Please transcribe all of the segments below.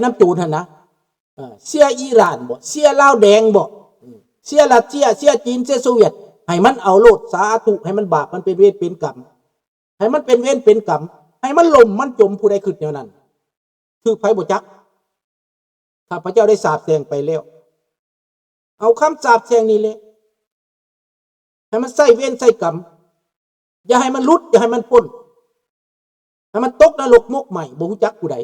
ນຳໂຈນຫັ້ນນະ ເອີ ເຊຍອີຣານບໍ ເຊຍລາວແດງບໍ ເຊຍຣັດເຊຍ ເຊຍຈີນ ເຊຍໂຊວຽດ ໃຫ້ມັນເອົາໂລດ ສາທຸ ໃຫ້ມັນບາບ ມັນເປັນເວນເປັນກຳ ໃຫ້ມັນເປັນເວນເປັນກຳ ໃຫ້ມັນລົ້ມມັນຈົມ ຜູ້ໃດຄິດແນວນັ້ນ ຖືກໃຜບໍ່ຈັກ ຂ້າພະເຈົ້າໄດ້ສາບແຊ່ງໄປແລ້ວ ເອົາຄຳສາບແຊ່ງນີ້ແຫຼະ ໃຫ້ມັນໃຊ້ເວນໃຊ້ກຳ ຢ່າໃຫ້ມັນຫຼຸດ ຢ່າໃຫ້ມັນພົ້ນ ໃຫ້ມັນຕົກນະລົກໝົກໄໝ້ ບໍ່ຮູ້ຈັກຜູ້ໃດ.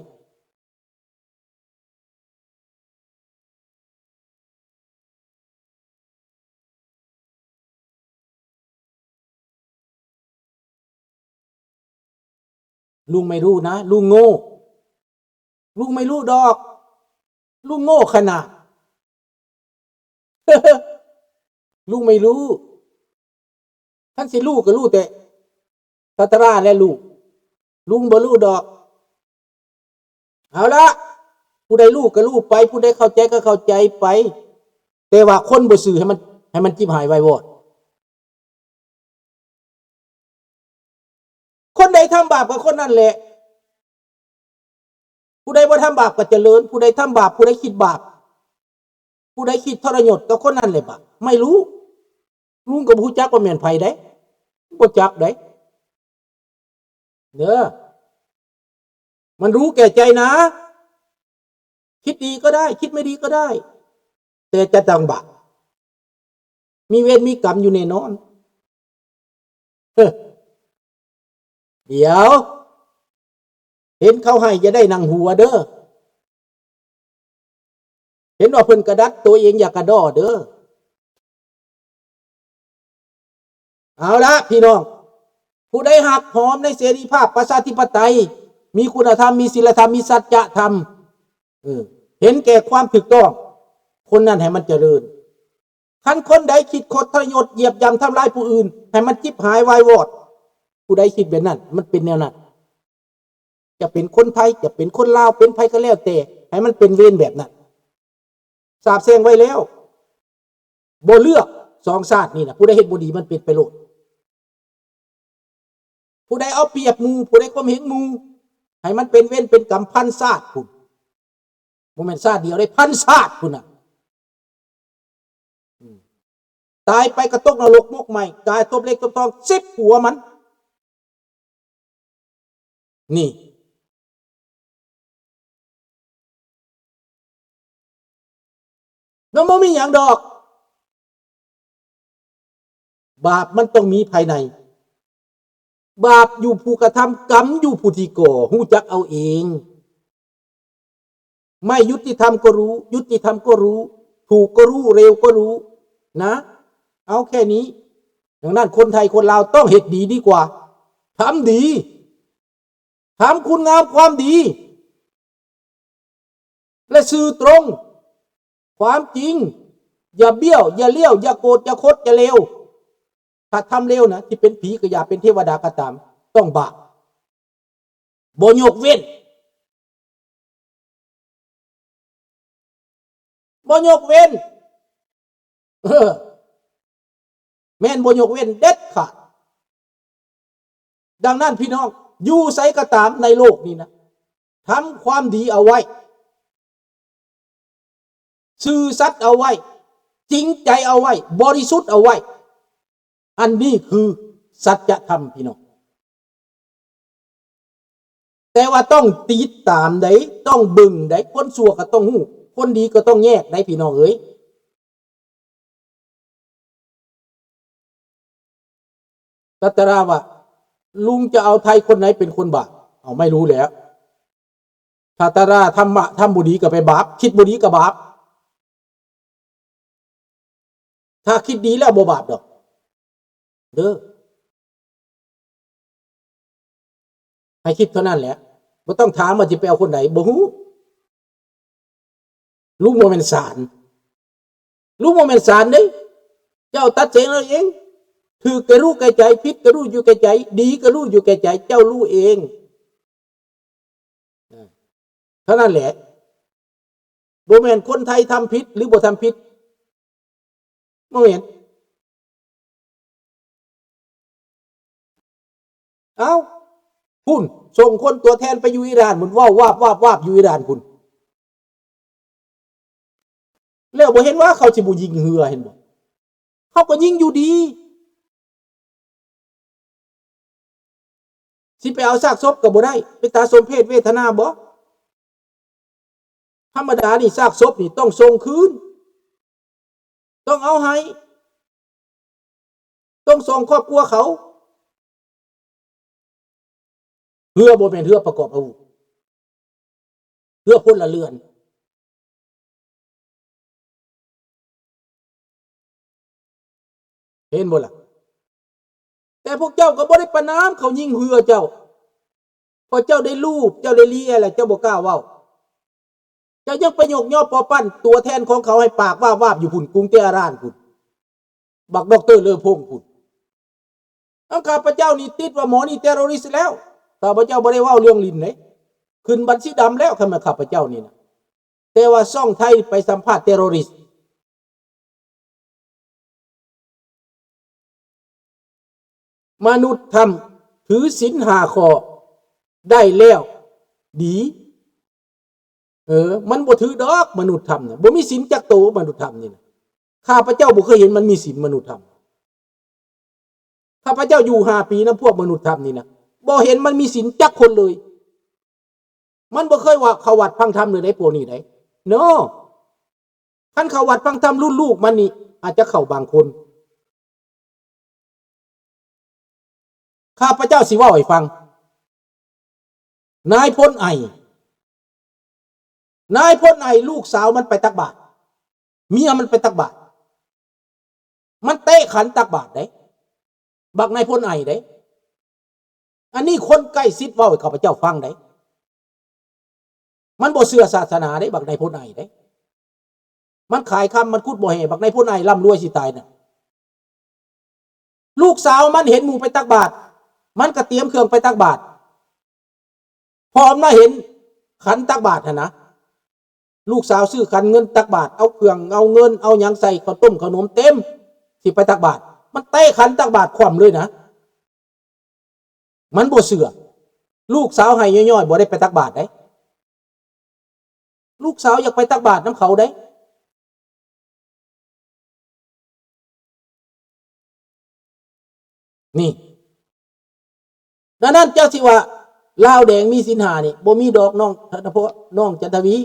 ລຸງໄມ່ຮູ້ນະ ລຸງໂງ່ ລຸງໄມ່ຮູ້ດອກ ລຸງໂງ່ຂະໜາດ ລຸງໄມ່ຮູ້ ຄັນຊິຮູ້ກໍຮູ້ແຕ່ສັດຕະລາແຫຼະຮູ້ ລຸງບໍ່ຮູ້ດອກ. ເອົາລະ ຜູ້ໃດຮູ້ກໍຮູ້ໄປ ຜູ້ໃດເຂົ້າໃຈກໍເຂົ້າໃຈໄປ ແຕ່ວ່າຄົນບໍ່ຊື່ໃຫ້ມັນ ໃຫ້ມັນຈິບຫາຍວາຍວອດ. ຄົນໃດທຳບາບກັບຄົນນັ້ນແຫຼະ ຜູ້ໃດບໍ່ທຳບາບກໍຈະເລີນ ຜູ້ໃດທຳບາບ ຜູ້ໃດຄິດບາບ ຜູ້ໃດຄິດທໍລະຍົດກັບຄົນນັ້ນແຫຼະບາບ ໄມ່ຮູ້ ລຸງກໍບໍ່ຮູ້ຈັກວ່າແມ່ນໃຜໃດ ບໍ່ຈັກໃດ ເດີ ມັນຮູ້ແກ່ໃຈນາ ຄິດດີກໍໄດ້ ຄິດໄມ່ດີກໍໄດ້ ແຕ່ຈະຕ້ອງບາບ ມີເວນມີກຳຢູ່ແນ່ນອນ. ເອີ ດຽວ ເຫັນເຂົາໃຫ້ຢ່າໄດ້ໜັງຫົວເດີ ເຫັນວ່າເພິ່ນກະດັດໂຕເອງຢ່າກະດໍ້ເດີ. ເອົາລະພີ່ນ້ອງ ຜູ້ໃດຮັກຫອມໃນເສລີພາບປະຊາທິປະໄຕ ມີຄຸນນະທຳ ມີສິນລະທຳ ມີສັດຈະທຳ ເອີ ເຫັນແກ່ຄວາມຖືກຕ້ອງ ຄົນນັ້ນໃຫ້ມັນຈະເລີນ. ຄັນຄົນໃດຄິດຄົດທະລະຍົດ ຢຽບຢຳທຳລາຍຜູ້ອື່ນ ໃຫ້ມັນຈິບຫາຍວາຍວອດ. ຜູ້ໃດຄິດແບບນັ້ນ ມັນເປັນແນວນັ້ນ. ຈະເປັນຄົນໄທ ຈະເປັນຄົນລາວ ເປັນໃຜກໍແລ້ວແຕ່ ໃຫ້ມັນເປັນເວນແບບນັ້ນ. ສາບແຊ່ງໄວ້ແລ້ວ ບໍ່ເລືອກສອງຊາດນີ້ນະ ຜູ້ໃດເຮັດບໍ່ດີມັນເປັນໄປໂລດ. ຜູ້ໃດເອົາປຽບໝູ່ ຜູ້ໃດຂົ່ມເຫງໝູ່ ໃຫ້ມັນເປັນເວນເປັນກຳພັນຊາດພຸ້ນ ບໍ່ແມ່ນຊາດດຽວເດ້ ພັນຊາດພຸ້ນນະ. ອືມ ຕາຍໄປກໍຕົກນະລົກໝົກໄໝ້ ກາຍທົບເຫຼັກທົບທອງສິບຫົວມັນ. ນີ້ ມັນບໍ່ມີຫຍັງດອກ. ບາບມັນຕ້ອງມີພາຍໃນ. ບາບຢູ່ຜູ້ກະທຳ ກຳຢູ່ຜູ້ທີ່ກໍ່. ຮູ້ຈັກເອົາເອງ. ໄມ່ຍຸຕິທຳກໍຮູ້, ຍຸຕິທຳກໍຮູ້, ຖືກກໍຮູ້, ເລວກໍຮູ້ນະ. ເອົາແຄ່ນີ້. ດັ່ງນັ້ນ ຄົນໄທຄົນລາວຕ້ອງເຮັດດີດີກວ່າ. ທຳດີ. ທຳຄຸນງາມຄວາມດີ ແລະ ຊື່ຕົງ, ຄວາມຈິງ, ຢ່າບ້ຽວ, ຢ່າລ້ຽວ, ຢ່າໂກດ, ຢ່າຄົດ, ຢ່າເລວ. ຖ້າທຳເລວນະ, ທີ່ເປັນຜີກໍຢ່າ, ເປັນເທວະດາກໍຕາມ, ຕ້ອງບາບ. ບໍ່ຍົກເວັ້ນ. ບໍ່ຍົກເວັ້ນ. ເອີ ແມ່ນບໍ່ຍົກເວັ້ນເດັດຂາດ. ດັ່ງນັ້ນ ພີ່ນ້ອງ, ຢູ່ໃສກໍຕາມໃນໂລກນີ້ນະ, ທຳຄວາມດີເອົາໄວ້, ຊື່ສັດເອົາໄວ້, ຈິງໃຈເອົາໄວ້, ບໍລິສຸດເອົາໄວ້. ອັນນີ້ຄືສັດຈະທຳ ພີ່ນ້ອງ. ແຕ່ວ່າຕ້ອງຕິດຕາມໃດ໋, ຕ້ອງເບິ່ງໃດ໋, ຄົນຊົ່ວກໍຕ້ອງຮູ້, ຄົນດີກໍຕ້ອງແຍກໃດ໋ ພີ່ນ້ອງເອີຍ. ສັດຕະລາວ່າ, ລຸງຈະເອົາໄທຄົນໃດເປັນຄົນບາບ? ເອົາ, ໄມ່ຮູ້ແລ້ວ. ຖ້າຕະລາທຳມະ ທຳບໍ່ດີກໍໄປບາບ, ຄິດບໍ່ດີກໍບາບ. ຖ້າຄິດດີແລ້ວບໍ່ບາບດອກເດີ. ໃຫ້ຄິດເທົ່ານັ້ນແຫຼະ. ບໍ່ຕ້ອງຖາມວ່າຊິໄປເອົາຄົນໃດ, ບໍ່ຮູ້. ລຸງບໍ່ແມ່ນສານ. ລຸງບໍ່ແມ່ນສານເດ້. ເຈົ້າຕັດສິນເອົາເອງ. ຖືກກໍຮູ້ແກ່ໃຈ, ຜິດກໍຮູ້ຢູ່ແກ່ໃຈ, ດີກໍຮູ້ຢູ່ແກ່ໃຈ, ເຈົ້າຮູ້ເອງ. ເທົ່ານັ້ນແຫຼະ. ບໍ່ແມ່ນຄົນໄທທຳຜິດ ຫຼື ບໍ່ທຳຜິດ. ບໍ່ແມ່ນ. ເອົ້າ, ພຸ້ນ, ສົ່ງຄົນຕົວແທນໄປຢູ່ອີຣານພຸ້ນ, ເວົ້າວາບວາບວາບຢູ່ອີຣານພຸ້ນ. ແລ້ວບໍ່ເຫັນວ່າເຂົາຊິບໍ່ຍິງເຮືອ ເຫັນບໍ່? ເຂົາກໍຍິງຢູ່ດີ. ຊິໄປເອົາຊາກສົບກໍບໍ່ໄດ້ ເປັນຕາສົມເພດເວທະນາບໍ່? ທຳມະດານີ້ ຊາກສົບນີ້ຕ້ອງສົ່ງຄືນ ຕ້ອງເອົາໃຫ້ ຕ້ອງສົ່ງຄອບຄົວເຂົາ. ເຮືອບໍ່ແມ່ນເຮືອປະກອບອາວຸດ ເຮືອພົນລະເຮືອນ ເຫັນບໍ່ລະ? ແຕ່ພວກເຈົ້າກໍບໍ່ໄດ້ປະນາມເຂົາຍິງເຮືອເຈົ້າ ເພາະເຈົ້າໄດ້ລູບ ເຈົ້າໄດ້ເລຍ ແລ້ວເຈົ້າບໍ່ກ້າເວົ້າ. ເຈົ້າຍັງໄປຍົກຍໍປໍປັ້ນຕົວແທນຂອງເຂົາໃຫ້ປາກວາບໆຢູ່ພຸ້ນ ກຸງເຕອະຣານພຸ້ນ ບັກດັອກເຕີເລີພົງພຸ້ນ. ອັນຂ້າພະເຈົ້ານີ້ຕິດວ່າໝໍນີ້ເຕໂຣຣິສແລ້ວ. ຂ້າພະເຈົ້າບໍ່ໄດ້ເວົ້າເລື່ອງຫຼິ້ນເດ້. ຂຶ້ນບັນຊີດຳແລ້ວ ຄັນແມ່ນຂ້າພະເຈົ້ານີ້ນະ. ແຕ່ວ່າຊ່ອງໄທໄປສຳພາດເຕໂຣຣິສ. ມະນຸດທຳ ຖືສິນຫ້າຂໍ້ໄດ້ແລ້ວດີ. ເອີ ມັນບໍ່ຖືດອກມະນຸດທຳນະ ບໍ່ມີສິນຈັກໂຕມະນຸດທຳນີ້ນະ. ຂ້າພະເຈົ້າບໍ່ເຄີຍເຫັນມັນມີສິນມະນຸດທຳ. ຂ້າພະເຈົ້າຢູ່ຫ້າປີນຳພວກມະນຸດທຳນີ້ນະ ບໍ່ເຫັນມັນມີສິນຈັກຄົນເລີຍ. ມັນບໍ່ເຄີຍວ່າເຂົ້າວັດຟັງທຳເລີຍໃດ ພວກນີ້ໃດ no. ຄັນເຂົ້າວັດຟັງທຳລຸ້ນລູກມັນນີ້ ອາດຈະເຂົ້າບາງຄົນ. ຂ້າພະເຈົ້າຊິເວົ້າໃຫ້ຟັງ. ນາຍພົນໄອ ນາຍພົນໄອ ລູກສາວມັນໄປຕັກບາດ ເມຍມັນໄປຕັກບາດ ມັນເຕະຂັນຕັກບາດເດ້ ບັກນາຍພົນໄອເດ້. ອັນນີ້ຄົນໃກ້ຊິດເວົ້າໃຫ້ຂ້າພະເຈົ້າຟັງເດ້. ມັນບໍ່ເຊື່ອສາສະໜາເດ້ ບັກນາຍພົນໄອເດ້. ມັນຂາຍຄຳ ມັນຂຸດບໍ່ແຮ່ ບັກນາຍພົນໄອ ລ່ຳລວຍຊິຕາຍນະ. ລູກສາວມັນເຫັນໝູ່ໄປຕັກບາດ ມັນກໍຕຽມເຄື່ອງໄປຕັກບາດ. ພໍມັນມາເຫັນຂັນຕັກບາດຫັ້ນນະ ລູກສາວຊື້ຂັນເງິນຕັກບາດ ເອົາເຄື່ອງ ເອົາເງິນ ເອົາຫຍັງໃສ່ ເຂົ້າຕົ້ມເຂົ້າໜົມເຕັມ ຊິໄປຕັກບາດ ມັນເຕະຂັນຕັກບາດຄວ່ຳເລີຍນະ. ມັນບໍ່ເຊື່ອ. ລູກສາວໄຫ້ຍ້ອຍໆ ບໍ່ໄດ້ໄປຕັກບາດເດ້. ລູກສາວຢາກໄປຕັກບາດນຳເຂົາເດ້. ນີ້ ດັ່ງນັ້ນເຈົ້າຊິວ່າລາວແດງມີສິນຫ້ານີ້ ບໍ່ມີດອກ ນ້ອງ ນ້ອງຈັນທະວີ.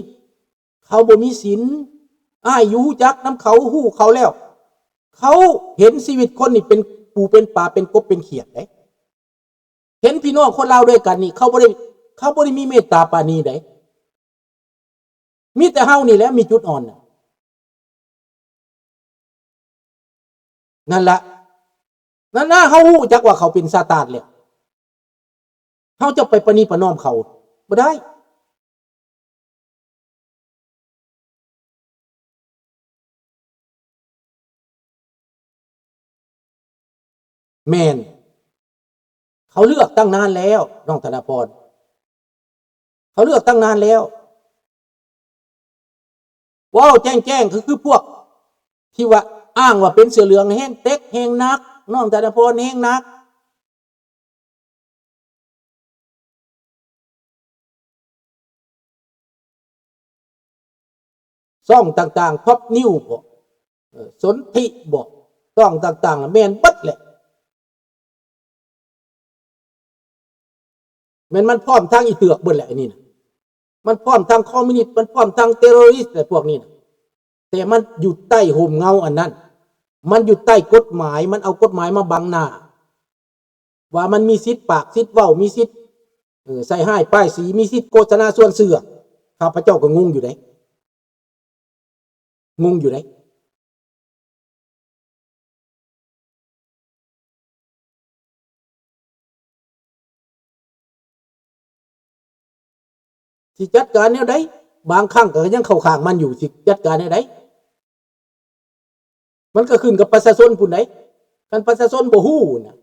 ເຂົາບໍ່ມີສິນ. ອ້າຍຢູ່ຮູ້ຈັກນຳເຂົາ ຮູ້ເຂົາແລ້ວ. ເຂົາເຫັນຊີວິດຄົນນີ້ເປັນປູເປັນປາ ເປັນກົບເປັນຂຽດເດ້. ເຫັນພີ່ນ້ອງຄົນລາວດ້ວຍກັນນີ້ ເຂົາບໍ່ໄດ້ ເຂົາບໍ່ໄດ້ມີເມດຕາປານີໃດ. ມີແຕ່ເຮົານີ້ແຫຼະມີຈຸດອ່ອນນະ. ນັ້ນລະ ນັ້ນນະ ເຮົາຮູ້ຈັກວ່າເຂົາເປັນຊາຕານແລ້ວ ເຮົາຈະໄປປະນີປະນອມເຂົາບໍ່ໄດ້. ແມ່ນ ເຂົາເລືອກຕັ້ງນານແລ້ວ ນ້ອງທະນາພອນ ເຂົາເລືອກຕັ້ງນານແລ້ວ. ເວົ້າແຈ້ງໆ ກໍຄືພວກທີ່ວ່າອ້າງວ່າເປັນເສືອເຫຼືອງແຮງເຕັກແຮງໜັກ ນ້ອງທະນາພອນ ແຮງໜັກ. ຊ່ອງຕ່າງໆ ທັອບນິວບໍ ເອີ ສົນທິບໍ ຊ່ອງຕ່າງໆ ແມ່ນເບິດແຫຼະ. ແມ່ນມັນພ້ອມທັງອີເຕືອກເບິດແຫຼະ ອັນນີ້ນະ ມັນພ້ອມທັງຄອມມິວນິດ ມັນພ້ອມທັງເຕໂຣຣິສແຫຼະ ພວກນີ້ນະ. ແຕ່ມັນຢູ່ໃຕ້ຮົ່ມເງົາອັນນັ້ນ ມັນຢູ່ໃຕ້ກົດໝາຍ ມັນເອົາກົດໝາຍມາບັງໜ້າ ວ່າມັນມີສິດປາກສິດເວົ້າ ມີສິດ ເອີ ໃສ່ຮ້າຍປ້າຍສີ ມີສິດໂຄສະນາຊວນເຊື່ອ. ຂ້າພະເຈົ້າກໍງົງຢູ່ເດ້ ງົງຢູ່ເດ້. ຊິຈັດການແນວໃດ? ບາງຄັ້ງກໍຍັງເຂົ້າຂ້າງມັນຢູ່ ຊິຈັດການແນວໃດ? ມັນກໍຂຶ້ນກັບປະຊາຊົນພຸ້ນໃດ໋. ຄັນປະຊາຊົນບໍ່ຮູ້ນະ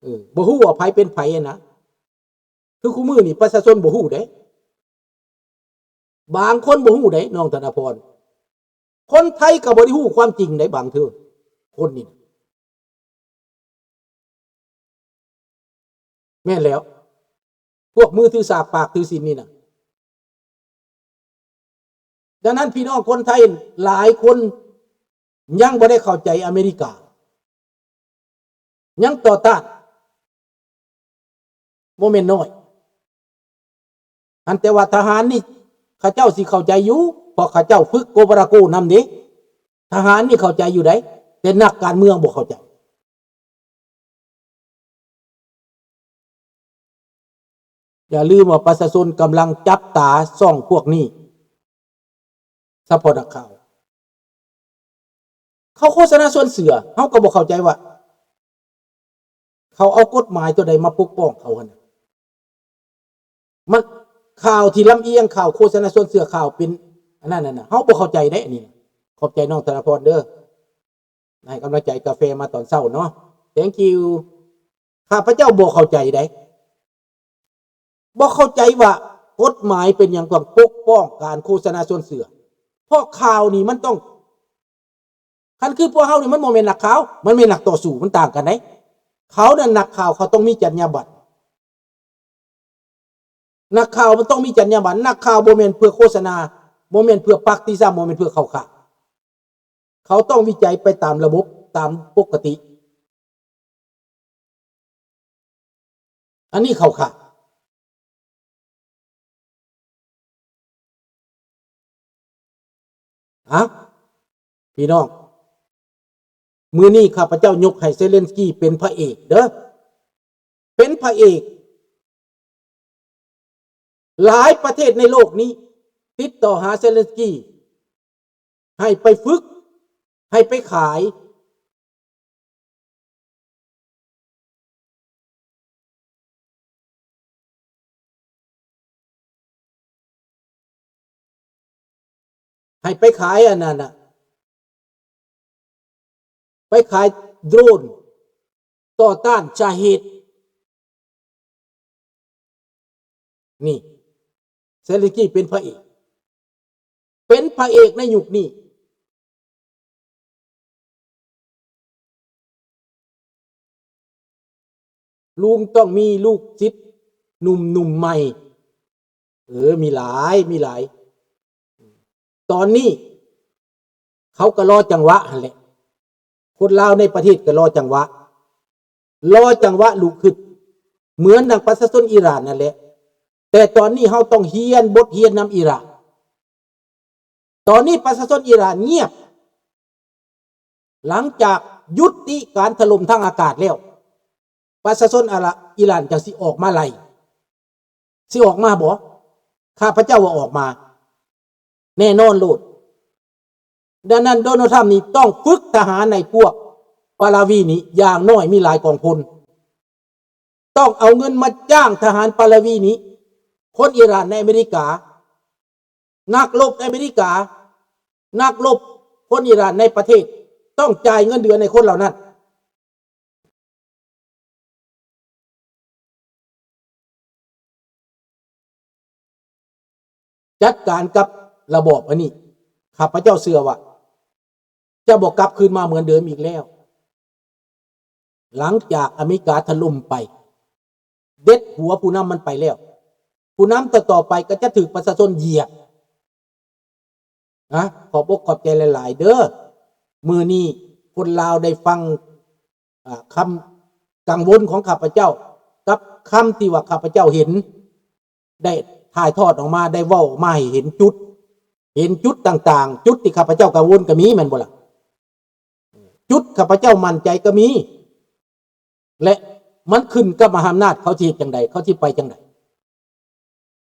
ເອີ ບໍ່ຮູ້ວ່າໃຜເປັນໃຜນະ ຄືຄູ່ມື້ນີ້ປະຊາຊົນບໍ່ຮູ້ເດ້. ບາງຄົນບໍ່ຮູ້ເດ້ ນ້ອງທະນາພອນ. ຄົນໄທກໍບໍ່ໄດ້ຮູ້ຄວາມຈິງໃດ໋ ບາງເທື່ອ ຄົນນີ້ນະ. ແມ່ນແລ້ວ ພວກມືຖືສາກປາກຖືສິນນີ້ນະ. ສະນັ້ນ ພີ່ນ້ອງຄົນໄທຫຼາຍຄົນຍັງບໍ່ໄດ້ເຂົ້າໃຈອາເມລິກາ ຍັງຕໍ່ຕ້ານ ບໍ່ແມ່ນນ້ອຍ. ອັນ ແຕ່ວ່າທະຫານນີ້ ເຂົາເຈົ້າຊິເຂົ້າໃຈຢູ່ ເພາະເຂົາເຈົ້າຝຶກໂກບາຣາໂກນຳເດ້. ທະຫານນີ້ເຂົ້າໃຈຢູ່ໃດ໋ ແຕ່ນັກການເມືອງບໍ່ເຂົ້າໃຈ. ຢ່າລືມວ່າປະຊາຊົນກຳລັງຈັບຕາຊ່ອງພວກນີ້ ສະເພາະນັກຂ່າວ. ເຂົາໂຄສະນາຊວນເຊື່ອ ເຮົາກໍບໍ່ເຂົ້າໃຈວ່າ ເຂົາເອົາກົດໝາຍຕົວໃດມາປົກປ້ອງເຂົາຫັ້ນນະ. ມັນ ຂ່າວທີ່ລຳອຽງ ຂ່າວໂຄສະນາຊວນເຊື່ອ ຂ່າວເປັນອັນນັ້ນນະ ເຮົາບໍ່ເຂົ້າໃຈເດ້ອັນນີ້ນະ. ຂອບໃຈນ້ອງທະນະພອນເດີ ໃຫ້ກຳລັງໃຈກາແຟມາຕອນເຊົ້າເນາະ. Thank you. ຂ້າພະເຈົ້າບໍ່ເຂົ້າໃຈໃດ ບໍ່ເຂົ້າໃຈວ່າກົດໝາຍເປັນຫຍັງຕ້ອງປົກປ້ອງການໂຄສະນາຊວນເຊື່ອ ເພາະຂ່າວນີ້ມັນຕ້ອງ ຄັນຄືພວກເຮົານີ້ມັນບໍ່ແມ່ນນັກຂ່າວ ມັນແມ່ນນັກຕໍ່ສູ້ ມັນຕ່າງກັນໃດ໋. ເຂົານັ້ນນັກຂ່າວ ເຂົາຕ້ອງມີຈັນຍາບັນ. ນັກຂ່າວມັນຕ້ອງມີຈັນຍາບັນ. ນັກຂ່າວບໍ່ແມ່ນເພື່ອໂຄສະນາ ບໍ່ແມ່ນເພື່ອປາກຕີຊ້ຳ ບໍ່ແມ່ນເພື່ອເຂົ້າຂ້າງ. ເຂົາຕ້ອງວິໄຈໄປຕາມລະບົບ ຕາມປົກກະຕິ. ອັນນີ້ເຂົ້າຂ້າງ. ອະ ພີ່ນ້ອງ ມື້ນີ້ຂ້າພະເຈົ້າຍົກໃຫ້ເຊເລັນສກີເປັນພະເອກເດີ ເປັນພະເອກ. ຫຼາຍປະເທດໃນໂລກນີ້ຕິດຕໍ່ຫາເຊເລັນສກີ ໃຫ້ໄປຝຶກ ໃຫ້ໄປຂາຍ ໃຫ້ໄປຂາຍອັນນັ້ນນະ ໄປຂາຍໂດຣນຕໍ່ຕ້ານຊາເຮດ. ນີ້ ເຊເລັນສກີເປັນພະເອກ ເປັນພະເອກໃນຍຸກນີ້. ລຸງຕ້ອງມີລູກສິດໜຸ່ມໆໃໝ່. ເອີ ມີຫຼາຍ ມີຫຼາຍ. ຕອນນີ້ເຂົາກໍລໍຈັງຫວະຫັ້ນແຫຼະ. ຄົນລາວໃນປະເທດກໍລໍຈັງຫວະ ລໍຈັງຫວະລຸກຂຶ້ນ ເໝືອນດັ່ງປະຊາຊົນອີຣານນັ້ນແຫຼະ. ແຕ່ຕອນນີ້ເຮົາຕ້ອງຮຽນບົດຮຽນນຳອີຣານ. ຕອນນີ້ປະຊາຊົນອີຣານງຽບ. ຫຼັງຈາກຍຸຕິການຖະຫຼົ່ມທາງອາກາດແລ້ວ, ປະຊາຊົນອາລະ ອີຣານຈັ່ງຊິອອກມາໄລ່. ຊິອອກມາບໍ່? ຂ້າພະເຈົ້າວ່າອອກມາແນ່ນອນໂລດ. ດັ່ງນັ້ນ ໂດນັລ ທຣຳ ນີ້ຕ້ອງຝຶກທະຫານໃຫ້ພວກປາລາວີນີ້ ຢ່າງໜ້ອຍມີຫຼາຍກອງພົນ. ຕ້ອງເອົາເງິນມາຈ້າງທະຫານປາລາວີນີ້, ຄົນອີຣານໃນອາເມລິກາ, ນັກລົບໃນອາເມລິກາ, ນັກລົບຄົນອີຣານໃນປະເທດ, ຕ້ອງຈ່າຍເງິນເດືອນໃຫ້ຄົນເຫຼົ່ານັ້ນ. ຈັດການກັບລະບອບອັນນີ້, ຂ້າພະເຈົ້າເຊື່ອວ່າຈະບໍ່ກັບຄືນມາເໝືອນເດີມອີກແລ້ວ. ຫຼັງຈາກອາເມລິກາຖະຫຼົ່ມໄປ, ເດັດຫົວຜູ້ນຳມັນໄປແລ້ວ, ຜູ້ນຳຕໍ່ໆໄປກໍຈະຖືກປະຊາຊົນຢຽບ. ນະ ຂອບອົກຂອບໃຈຫຼາຍໆເດີ. ມື້ນີ້ຄົນລາວໄດ້ຟັງ ອາ ຄຳກັງວົນຂອງຂ້າພະເຈົ້າ ກັບຄຳທີ່ວ່າຂ້າພະເຈົ້າເຫັນ ໄດ້ຖ່າຍທອດອອກມາ, ໄດ້ເວົ້າອອກມາໃຫ້ເຫັນຈຸດ, ເຫັນຈຸດຕ່າງໆ, ຈຸດທີ່ຂ້າພະເຈົ້າກັງວົນກໍມີ ແມ່ນບໍ່ລະ? ຈຸດຂ້າພະເຈົ້າໝັ້ນໃຈກໍມີ ແລະ ມັນຂຶ້ນກັບມະຫາອຳນາດ ເຂົາຊິເຮັດຈັ່ງໃດ, ເຂົາຊິໄປຈັ່ງໃດ.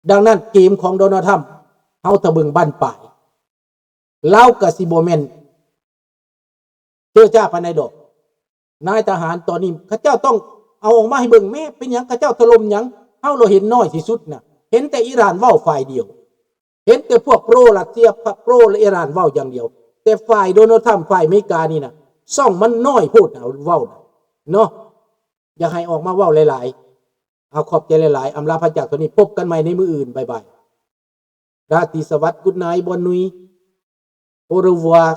ດັ່ງນັ້ນ ເກມຂອງໂດນັລ ທຣຳ ເຮົາຖ້າເບິ່ງບັ້ນປາຍ, ລາວກໍຊິບໍ່ແມ່ນເຈີ້ຈ້າປານໃດດອກ. ນາຍທະຫານຕອນນີ້ ເຂົາເຈົ້າຕ້ອງເອົາອອກມາໃຫ້ເບິ່ງ, ແມ້ເປັນຫຍັງເຂົາເຈົ້າຖະຫຼົ່ມຫຍັງ, ເຮົາລະເຫັນນ້ອຍທີ່ສຸດນະ, ເຫັນແຕ່ອີຣານເວົ້າຝ່າຍດຽວ. ເຫັນແຕ່ພວກໂປຣຣັດເຊຍ ໂປຣອີຣານເວົ້າຢ່າງດຽວ, ແຕ່ຝ່າຍໂດນັລ ທຣຳ ຝ່າຍອາເມລິການີ້ນະ ຊ່ອງມັນນ້ອຍໂພດນະ ເວົ້ານະເນາະ. ຢາກໃຫ້ອອກມາເວົ້າຫຼາຍໆ. ເອົາ ຂອບໃຈຫຼາຍໆ. ອຳລາພາຈາກເທົ່ານີ້, ພົບກັນໃໝ່ໃນມື້ອື່ນ. ບາຍບາຍ. ລາຕີສະຫວັດ, Good night, Bonne nuit, Au revoir,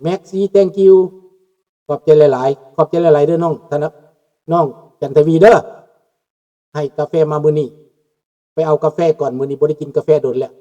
Merci, Thank you. ຂອບໃຈຫຼາຍໆ. ຂອບໃຈຫຼາຍໆເດີນ້ອງ ທະນະ ນ້ອງຈັນທະວີເດີ. ໃຫ້ກາແຟມາມື້ນີ້. ໄປເອົາກາແຟກ່ອນ, ມື້ນີ້ບໍ່ໄດ້ກິນກາແຟດົນແລ້ວ.